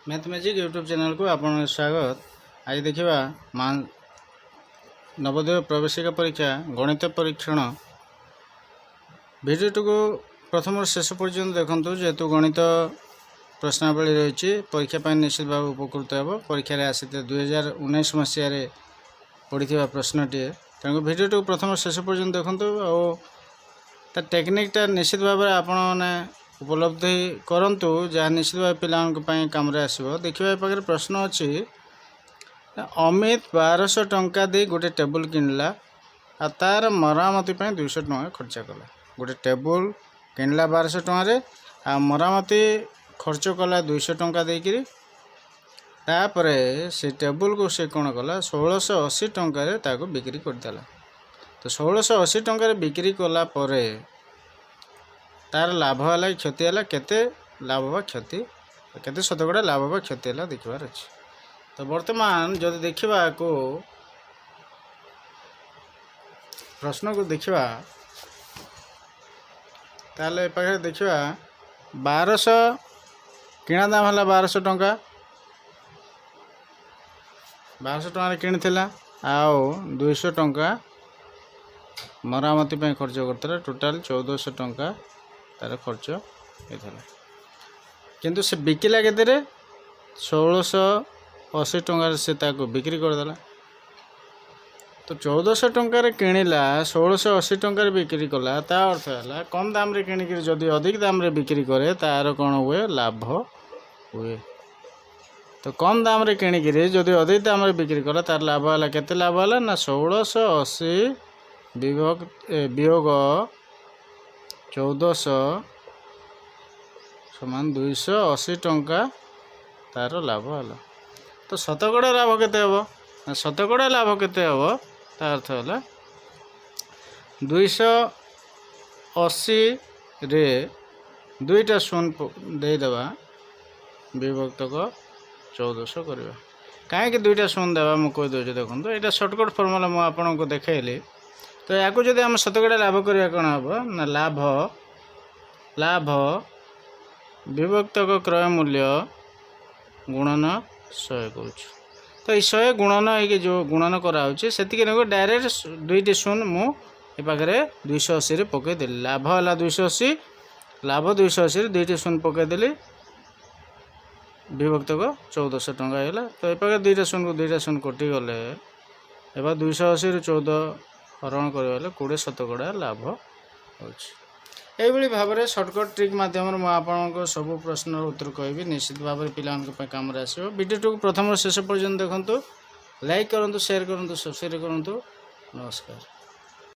Math magic YouTube ଚ୍ୟାନେଲ୍କୁ ଆପଣଙ୍କୁ ସ୍ୱାଗତ। ଆଜି ଦେଖିବା ମା ନବୋଦୟ ପ୍ରବେଶିକା ପରୀକ୍ଷା ଗଣିତ ପରୀକ୍ଷଣ। ଭିଡ଼ିଓଟିକୁ ପ୍ରଥମରୁ ଶେଷ ପର୍ଯ୍ୟନ୍ତ ଦେଖନ୍ତୁ। ଯେହେତୁ ଗଣିତ ପ୍ରଶ୍ନାବଳୀ ରହିଛି, ପରୀକ୍ଷା ପାଇଁ ନିଶ୍ଚିତ ଭାବେ ଉପକୃତ ହେବ। ପରୀକ୍ଷାରେ ଆସିଥିବା 2019 ମସିହାରେ ପଡ଼ିଥିବା ପ୍ରଶ୍ନଟିଏ। ତେଣୁ ଭିଡ଼ିଓଟିକୁ ପ୍ରଥମରୁ ଶେଷ ପର୍ଯ୍ୟନ୍ତ ଦେଖନ୍ତୁ ଆଉ ତା ଟେକ୍ନିକ୍ଟା ନିଶ୍ଚିତ ଭାବରେ ଆପଣମାନେ ଉପଲବ୍ଧି କରନ୍ତୁ, ଯାହା ନିଶ୍ଚିତ ଭାବେ ପିଲାମାନଙ୍କ ପାଇଁ କାମରେ ଆସିବ। ଦେଖିବା, ଏ ପାଖରେ ପ୍ରଶ୍ନ ଅଛି, ଅମିତ 1200 ଟଙ୍କା ଦେଇ ଗୋଟେ ଟେବୁଲ୍ କିଣିଲା ଆଉ ତାର ମରାମତି ପାଇଁ 200 ଟଙ୍କା ଖର୍ଚ୍ଚ କଲା। ଗୋଟେ ଟେବୁଲ୍ କିଣିଲା 1200 ଟଙ୍କାରେ ଆଉ ମରାମତି ଖର୍ଚ୍ଚ କଲା 200 ଟଙ୍କା ଦେଇକିରି। ତାପରେ ସେ ଟେବୁଲ୍କୁ ସେ କ'ଣ କଲା? 1680 ଟଙ୍କାରେ ତାକୁ ବିକ୍ରି କରିଦେଲା। ତ 1680 ଟଙ୍କାରେ ବିକ୍ରି କଲା ପରେ ତାର ଲାଭ ହେଲା କି କ୍ଷତି ହେଲା? କେତେ ଲାଭ ବା କ୍ଷତି, କେତେ ଶତକଡ଼ା ଲାଭ ବା କ୍ଷତି ହେଲା, ଦେଖିବାର ଅଛି। ତ ବର୍ତ୍ତମାନ ଯଦି ଦେଖିବା, ୟାକୁ ପ୍ରଶ୍ନକୁ ଦେଖିବା, ତାହେଲେ ଏ ପାଖରେ ଦେଖିବା, 1200 କିଣା ଦାମ ହେଲା 1200 ଟଙ୍କା। 1200 ଟଙ୍କାରେ କିଣିଥିଲା ଆଉ 200 ଟଙ୍କା ମରାମତି ପାଇଁ ଖର୍ଚ୍ଚ କରିଥିଲା। ଟୋଟାଲ୍ 1400 ଟଙ୍କା ତାର ଖର୍ଚ୍ଚ ହେଇଥିଲା। କିନ୍ତୁ ସେ ବିକିଲା କେତେରେ? 1680 ଟଙ୍କାରେ ସେ ତାକୁ ବିକ୍ରି କରିଦେଲା। ତ 1400 ଟଙ୍କାରେ କିଣିଲା, 1680 ଟଙ୍କାରେ ବିକ୍ରି କଲା। ତା ଅର୍ଥ ହେଲା, କମ୍ ଦାମରେ କିଣିକିରି ଯଦି ଅଧିକ ଦାମରେ ବିକ୍ରି କରେ, ତାର କ'ଣ ହୁଏ? ଲାଭ ହୁଏ। ତ କମ୍ ଦାମରେ କିଣିକିରି ଯଦି ଅଧିକ ଦାମରେ ବିକ୍ରି କଲା, ତାର ଲାଭ ହେଲା। କେତେ ଲାଭ ହେଲା ନା 1680 ବିଭକ୍ତ ବିୟୋଗ 1400 ସମାନ 280 ଟଙ୍କା ତାର ଲାଭ ହେଲା। ତ ଶତକଡ଼ା ଲାଭ କେତେ ହେବ ନା ଶତକଡ଼ା ଲାଭ କେତେ ହେବ? ତା ଅର୍ଥ ହେଲା, 280ରେ ଦୁଇଟା ଶୂନ ଦେଇଦେବା, ବିଭକ୍ତକ 1400 କରିବା। କାହିଁକି ଦୁଇଟା ଶୂନ ଦେବା, ମୁଁ କହିଦେଉଛି। ଦେଖନ୍ତୁ, ଏଇଟା ସର୍ଟକଟ୍ ଫର୍ମୁଲା ମୁଁ ଆପଣଙ୍କୁ ଦେଖାଇଲି। ତ ୟାକୁ ଯଦି ଆମେ ଶତକଡ଼ା ଲାଭ କରିବା, କ'ଣ ହେବ ନା ଲାଭ ବିଭକ୍ତକ କ୍ରୟ ମୂଲ୍ୟ ଗୁଣନ 100 କରୁଛୁ। ତ ଏଇ 100 ଗୁଣନ ହେଇକି ଯେଉଁ ଗୁଣନ କରାହେଉଛି, ସେତିକି ନେବ। ଡାଇରେକ୍ଟ ଦୁଇଟି ଶୂନ ମୁଁ ଏ ପାଖରେ 280ରେ ପକାଇଦେଲି। ଲାଭ ହେଲା 280। ଲାଭ 280ରେ ଦୁଇଟି ଶୂନ ପକାଇଦେଲି, ବିଭକ୍ତକ 1400 ଟଙ୍କା ହେଇଗଲା। ତ ଏ ପାଖରେ ଦୁଇଟା ଶୂନକୁ ଦୁଇଟା ଶୂନ କଟିଗଲେ, ଏବା 280ରୁ 14 ହରଣ କରିଗଲେ 20 ଶତକଡ଼ା ଲାଭ ହେଉଛି। ଏଇଭଳି ଭାବରେ ସର୍ଟକଟ୍ ଟ୍ରିକ୍ ମାଧ୍ୟମରେ ମୁଁ ଆପଣଙ୍କ ସବୁ ପ୍ରଶ୍ନର ଉତ୍ତର କହିବି। ନିଶ୍ଚିତ ଭାବରେ ପିଲାମାନଙ୍କ ପାଇଁ କାମରେ ଆସିବ। ଭିଡ଼ିଓଟିକୁ ପ୍ରଥମରୁ ଶେଷ ପର୍ଯ୍ୟନ୍ତ ଦେଖନ୍ତୁ, ଲାଇକ୍ କରନ୍ତୁ, ସେୟାର କରନ୍ତୁ, ସବସ୍କ୍ରାଇବ୍ କରନ୍ତୁ। ନମସ୍କାର।